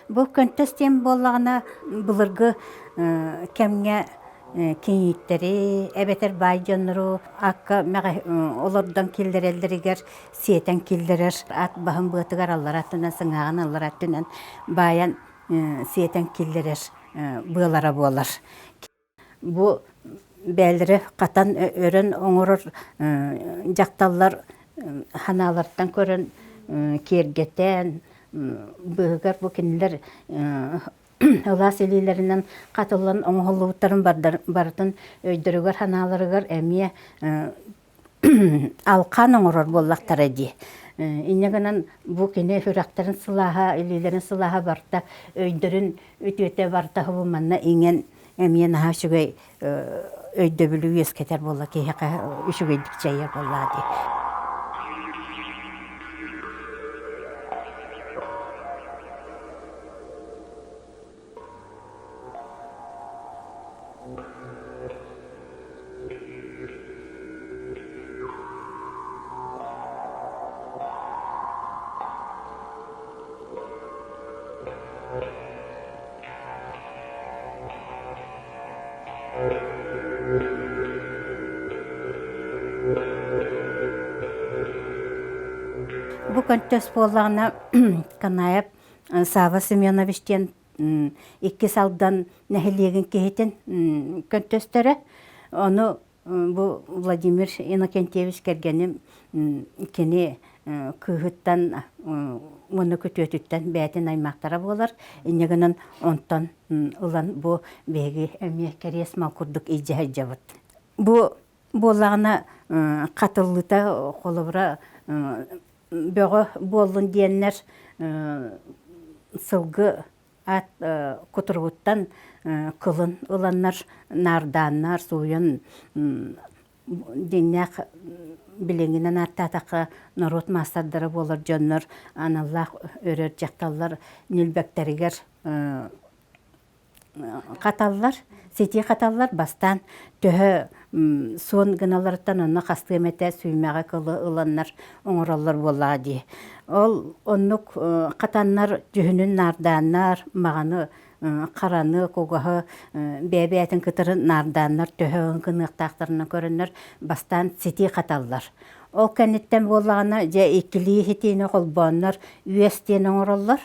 Бу көнтөс диэн буоллаҕына былыргы кэмҥэ кинииттэри эбэтэр баай дьоннору акка олордон киллэрэллэригэр сиэтэн киллэрэр ат баһын быатыгар аллара өттүнэн сыҥааҕын аллара өттүнэн баайан сиэтэн киллэрэр быалара буолар. Бу бээлэри хатан өрөн оҥорор дьахталлар ханаалартан көрөн киэргэтэн быыһыгар бу кинилэр ылаас илиилэринэн хатыллан оҥоһуллубуттарын барытын өйдөрүгэр-санааларыгар эмиэ алхаан оҥорор буоллахтара дии. Инньэ гынан бу кини сүрэхтэрин сылааһа, илиилэрин сылааһа барыта өйдөрүн үтүөтэ барыта бу манна иҥэн эмиэ наһаа үчүгэй өйдөбүлү үөскэтэр буолла киһиэхэ үчүгэйдик дьайар буоллаа дии. Бу көнтөс буоллаҕына Канаев Сава Семенович диэн иккис Алдан нэһилиэгин киһитин көнтөстөрө. Ону бу Владимир Иннокентьевич кэргэним кини кыыһыттан уонна күтүөтүттэн бэйэтин аймахтара буолар. Инньэ гынан онтон ылан бу биһиги эмиэ кэриэс мал курдук илдьэ сылдьабыт. Бу буоллаҕына хатыллыта холобура бөҕө буоллун диэннэр сылгы ат кутуругуттан кылын ыланнар наардааннар сууйан дьиҥнээх билиҥҥинэн ааттаатахха норуот маастардара буолар дьоннор аналлаах өрөр дьахталлар ньилбэктэригэр хаталлар, ситии хаталлар бастаан төһө суон гыналларыттан онно хастыы эмэтэ сүүмэҕи кылы ыланнар оҥороллор буоллаҕа дии. Ол оннук хатаннар дьүһүнүн наардааннар, маҕаны, хараны, кугаһы бэйэ-бэйэтин кытары наардааннар төһө гыныахтаахтарынан көрөннөр бастаан ситии хаталлар. Ол кэнниттэн буоллаҕына дьэ иккилии ситиини холбооннор үөс диэн оҥороллор.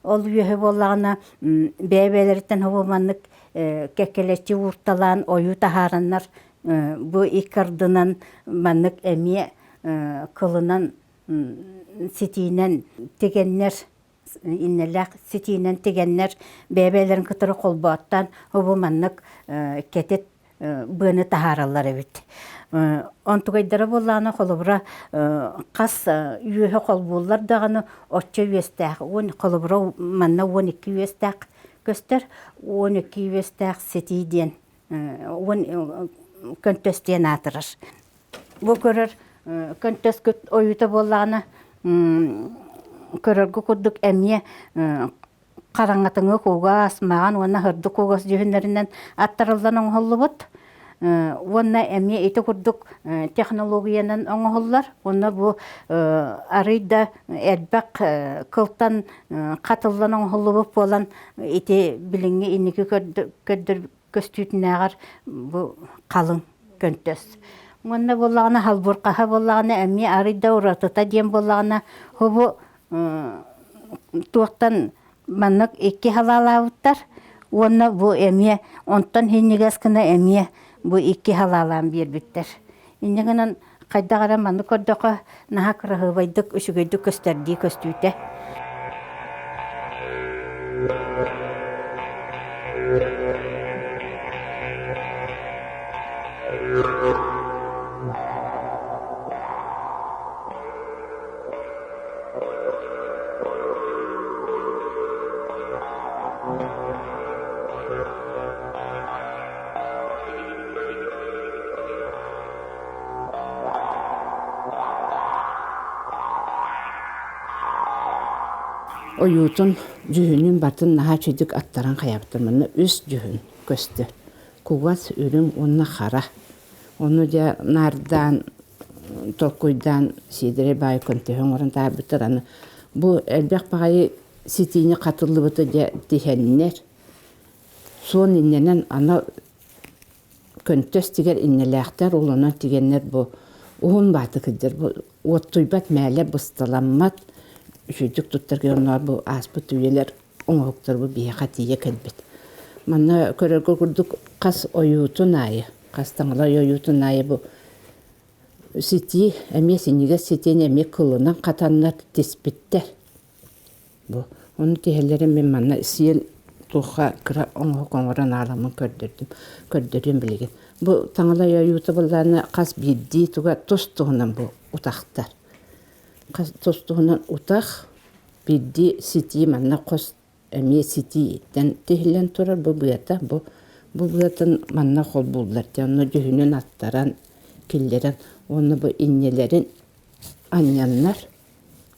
Ол үөһэ буоллаҕына бэйэ-бэйэлэриттэн хобу маннык кэккэлэччи уурталаан ойуу таһаараннар бу икки ардынан маннык эмиэ кылынан ситиинэн тигэннэр иннэлээх ситиинэн тигэннэр бэйэ-бэйэлэрин кытары холбооттоон бу маннык кэтит быаны таһаараллар эбит. Онтугайдара буоллаҕына холобура хас үөһэ холбууллар даҕаны оччо үөстээх уон холобура манна 12 үөстээх көстөр 12 үөстээх ситии диэн уон көнтөс диэн аатырар. Бу көрөр көнтөскүт ойуута буоллаҕына көрөргө курдук эмиэ хараҥатыҥы кугас, маҕан уонна сырдык кугас дьүһүннэринэн аттарыллан оҥоһуллубут. Уонна эмиэ ити курдук технологиянан оҥоһуллар. Уонна бу арыый да элбэх кылтан хатыллан оҥоһуллубут буолан ити билиҥҥи инники көрдөр көстүүтүнээҕэр бу халыҥ көнтөс. Уонна буоллаҕына халбурхаһа буоллаҕына эмиэ арыый да уратыта диэн буоллаҕына бу туохтан маннык икки халаалаабыттар уонна бу эмиэ онтон синньигэс гына эмиэ бу икки халаалаан биэрбиттэр. Инньэ гынан хайдах эрэ маннык көрдөххө наһаа кыраһыабайдык үчүгэйдик көстөрдүү көстүүтэ. Ойуутун дьүһүнүн батын наһаа үчүгдүк аттаран хайабыттар. Манна үс дьүһүн көстөр. Кугас, үрүҥ уонна хара. Ону дьэ наардаан толкуйдаан сиэдэрэй баайы көнтөһө оҥорон таһаарбыттар. Аны бу элбэх баҕайы ситиини хатыллыбыты дьэ тиһэннэр, суон иннэнэн анал көнтөс тигэр иннэлээхтэр, ол онон тигэннэр бу уһун бааты кырдьар, бу уоттуйбат мээлэ бысталаммат, үчүгдүк туттар онноор бу ааспыт үйэлэр оҥоһуктар бу биһиэхэ тиийэ кэлбит. Манна көрөргө курдук хас ойуутун аайы, хас таҥалай ойуутун аайы бу ситии эмиэ синньигэс ситиини эмиэ кылынан хатаннар тиспиттэр. Бу ону тиһэллэрин мин манна сиэн туохха кыра оҥоһук оҥорон ааламмын көрдөрдүм, көрдөрүөм билигин. Бу таҥалай ойуута былаана хас биирдии туга тус-туһунан бу утахтар. Хас тус-туһунан утах биирдии ситии манна хос эмиэ ситииттэн тиһиллэн турар бу быата бу бу быатын манна холбууллар дьэ онно дьүһүнүн аттаран киллэрэн уонна бу инньэлэрин анньаннар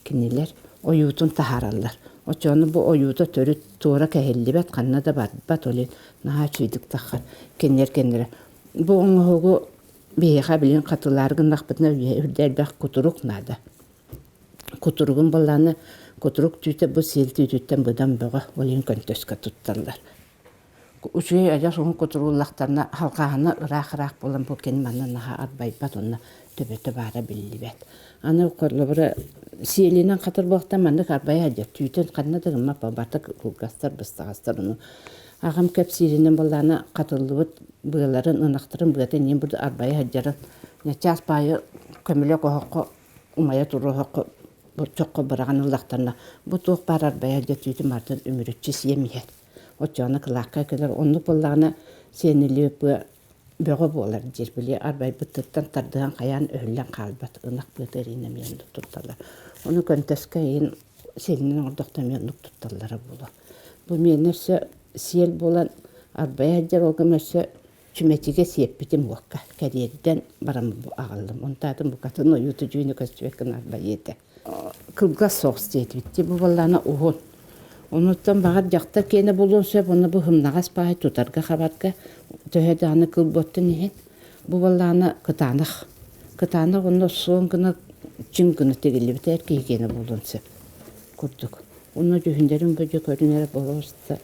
кинилэр ойуутун таһаараллар оччоҕуна бу ойуута төрүт туора кэһиллибэт ханна да барбат ол иһин наһаа үчүгэйдик таххар кинилэр кэннилэрэ бу оҥоһугу биһиэхэ билигин хатылаары гыннахпытына үрдэ элбэх кутурук наада Кутуругун былаана кутурук түүтэ бу сиэл түүтүттэн быдан бөҕө, ол иһин көнтөскө тутталлар. Үчүгэй адьас уһун кутурууллахтарына халҕааһына ыраах-ыраах буолан бу кини манна наһаа арбайбат уонна төбөтө баара биллибэт. Аны холобура сиэлинэн хатар буолтан маннык арбайа сылдьар түүтүн ханна да гыммат барыта кылгастар быстаҕастар ону аҕам кэпсииринэн былаана хатыллыбыт быаларын ынахтарын быатын иин бурдук арбайа сылдьарын чаас баайы көмүлүөк оһоххо умайа туруоһахха чоххо быраҕан ыллахтарына бу туох баар арбайа дьэ түүтүн барытын үмүрүччү сиэм иһэр оччоҕуна кылаакка кэлэр оннук буоллаҕына сиэниллибит быа бөҕө буолар диир били арбайбыттыттан тардыһан хайаан өһүллэн хаалбат ынах быата эриинэ эмиэ оннук тутталлар ону көнтөскө иһин сиэлинэн оҥордохто эмиэ оннук тутталлара буолуо бу миэнэ өссө сиэл буолан арбайа сылдьар ол гына өссө Чүмэчигэ сиэппитим уокка кэриэрдэн баран аҕаллым. Онтаатын букатын ойууту дьүүнү көстүбэт гына арбайыы этэ. Кылгас соҕус диэтибит. Бу буоллаҕына уһун. Онуттан баҕар дьахтар киэнэ буолуон сөп, уонна бу һымнаҕас баай тутарга-хабарга төһө даҕаны кыл буоттун иһин. Бу буоллаҕына кытаанах. Кытаанах уонна суон гына чиҥ гына тигиллибит эр киһи киэнэ буолуон сөп курдук. Уонна дьүһүннэрин бу дьэ көрүн эрэ боруоста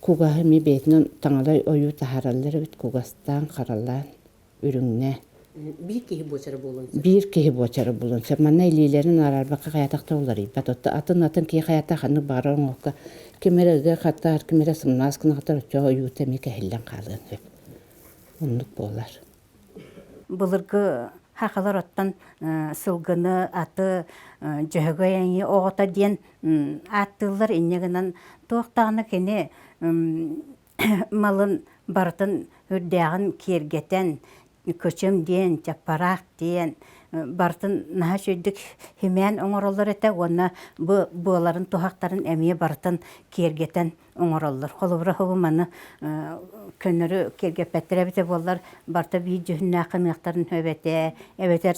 Кугаһы эмиэ бэйэтинэн таҥалай ойуу таһаараллар эбит, кугастаан, харалаан, үрүҥнээн. Биир киһи буочара буолуон сөп. Биир киһи буочара буолуон сөп. Манна илиилэрин араарбакка хайатахта уларыйбат. Отто атын-атын киһи хайата ханнык баҕарар оҥоһукка ким эрэ ыга хатар, ким эрэ сымнаҕас гына хатар, оччоҕо ойуута эмиэ кэһиллэн хаалыан сөп. Оннук буолар. Былыргы хахалар оттон сылгыны, аты Дьөһөгөй айыы оҕото диэн ааттыыллар. Инньэ гынан туох даҕаны кини малын барытын үрдээҕин киэргэтэн, кычым диэн, чаппараах диэн барытын наһаа үчүгэйдик химээн оҥороллор этэ уонна бу быаларын туһахтарын эмиэ барытын киэргэтэн оҥороллор. Холобура, бу маны көннөрү киэргэппэттэр эбитэ буоллар, барыта биир дьүһүннээх гыныахтарын сөп этэ, эбэтэр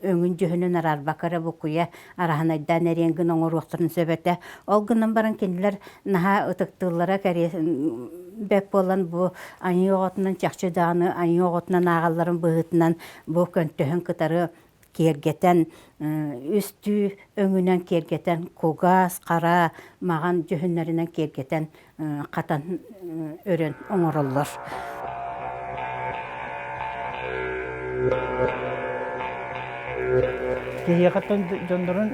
өҥүн дьүһүнүн араарбакка эрэ буккуйа араһынайдаан эриэн гына оҥоруохтарын сөп этэ. Ол гынан баран кинилэр наһаа ытыктыыллара бэрт буолан бу айыы оҕотунан чахчы даҕаны айыы оҕотунан ааҕалларын быһыытынан бу көнтөһүн кытары киэргэтэн, үстүү өҥүнэн киэргэтэн, кугас, хара, маҕан дьүһүннэринэн киэргэтэн хатан өрөн оҥороллор. Киһиэхэ дьоннорун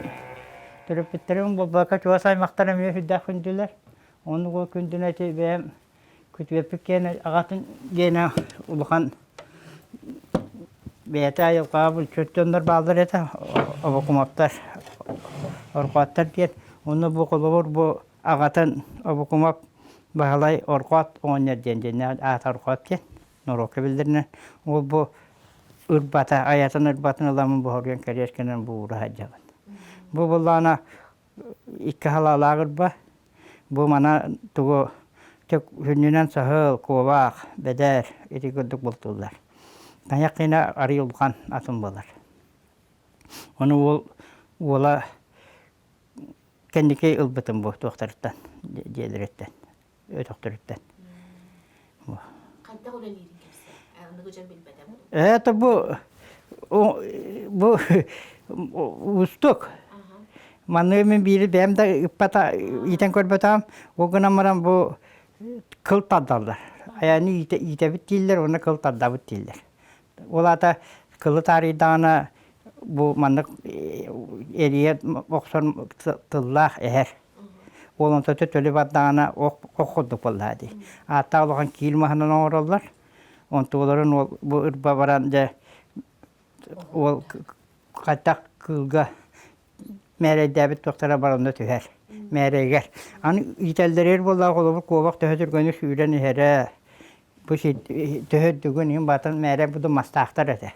төрөппүттэрин буолбакка чугас аймахтар эмиэ сүрдээх күндүлэр. Оннук күндүнэ ити бэйэм Күтүөппүт киэнэ аҕатын диэнэ улахан бэйэтэ айылҕаҕа булчут дьоннор бааллар этэ обокумовтар орҕооттор диэн онно бу холобур бу аҕатын Обокумов Баһылай Орҕоот оҕонньор диэн дьиҥнээх аата Орҕоот диэн норуокка биллэринэн ол бу ырбата айатын ырбатын ыламмын боһоруйан кэриэс гынан бу уура сылдьабын. Бу буоллаҕына икки халаалаах ырба Бу мана тугу сүнньүнэн саһыл, куобах, бэдэр ити курдук бултууллар. Тайах киинэ арый улахан атын буолар. Ону уол уола кэнники ылбытым бу туохтарыттан, дьиэлэриттэн, өтөхтөрүттэн. Хайдах үлэлиирин кэпсээ. Аныгы дьон билбэтэ буолуо. Это бу бу уустук. Манныгы мин биири бэйэм да ыппата иитэн көрбөтөҕүм. Ол гынан баран бу кыл тардаллар. Айаны иитэбит дииллэр уонна кыл тардабыт дииллэр. Ол аата кылы таарыйдаҕына бу маннык эрийэ охсор тыллаах эһэр. Ол онтон төлө бардаҕына ох ох курдук буоллаҕа дии. Ааттаах улахан киил маһынан оҥороллор. Онтуларын ол бу ырба баран дьэ уол хайдах кыылга мээрэйдээбит туохтара баранна түһэр мээрэйгэр. Аны иитэллэригэр буоллаҕа холобур куобах төһө түргэнник сүүрэн иһэрэ бу төһө үрдүгүн иһин баатан мээрэй буду мастаахтар этэ.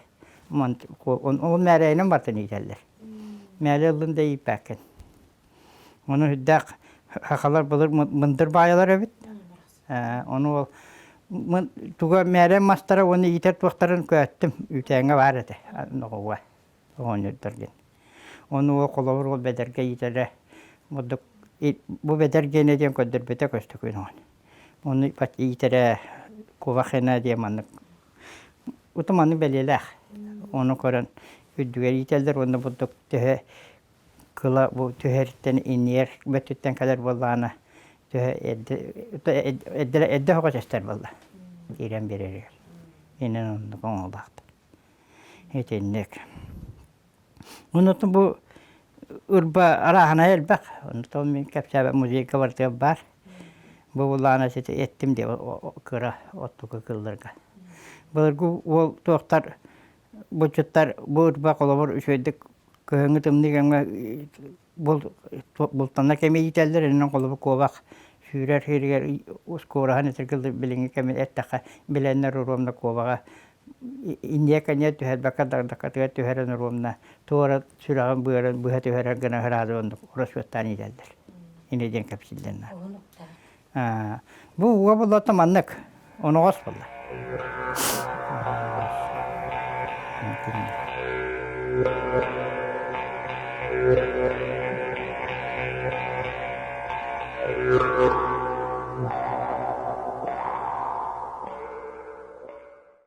Ол мээрэйинэн бартан иитэллэр. Мээрэй ыллын да ииппэккин. Ону үрдээх сахалар былыр мындыр баайалар эбит. Ону ол туга мээрэй мастара уонна иитэр туохтарын көөттүм. Үүтээҥҥэ баар этэ оҕуга оҕонньордор диэн. Ону ол холобур ол бэдэргэ иитэрэ бурдук бу бэдэр гиэнэ диэн көрдөрбүтэ көстөкүүн оҕон. Ону иитэрэ кувахина диэн маннык утум маннык бэлиэлээх. Ону көрөн үрдүгэр иитэллэр уонна бурдук төһө кыла бу түһэриттэн иннигэр бөттүттэн кэлэр буоллаҕына төһө эрдэ эрдэ эрдэ оһоҕо тэстэр буолла киирэн биэрэригэр инэн оннук оҥоһулаахтар итинник оннуттан бу ырба арааһынай элбэх онтон мин кэпсээбэт музейга барытыгар баар бу буллаҕына сити эттим диэ кыра оттука кыылларга былыргы уол туохтар булчуттар бу ырба холобур үчүгэйдик кыһыҥҥы тымныы кэмҥэ бултанар кэми иитэллэр иннин холобур куобах сүүрэр сиригэр ускуораһын этэргэ билиҥҥи кэми эттэххэ билэннэр уруомна куобаҕа инниэ кэнниэ түһэрбэккэ дагдакатыгар түһэрэн уруомна туора сүрэҕин быарын быһа түһэрэр гына ыраады оннук расчеттаан иитэллэр ини диэн кэпсииллэр Бу ууга буллата маннык оноҕос буолла.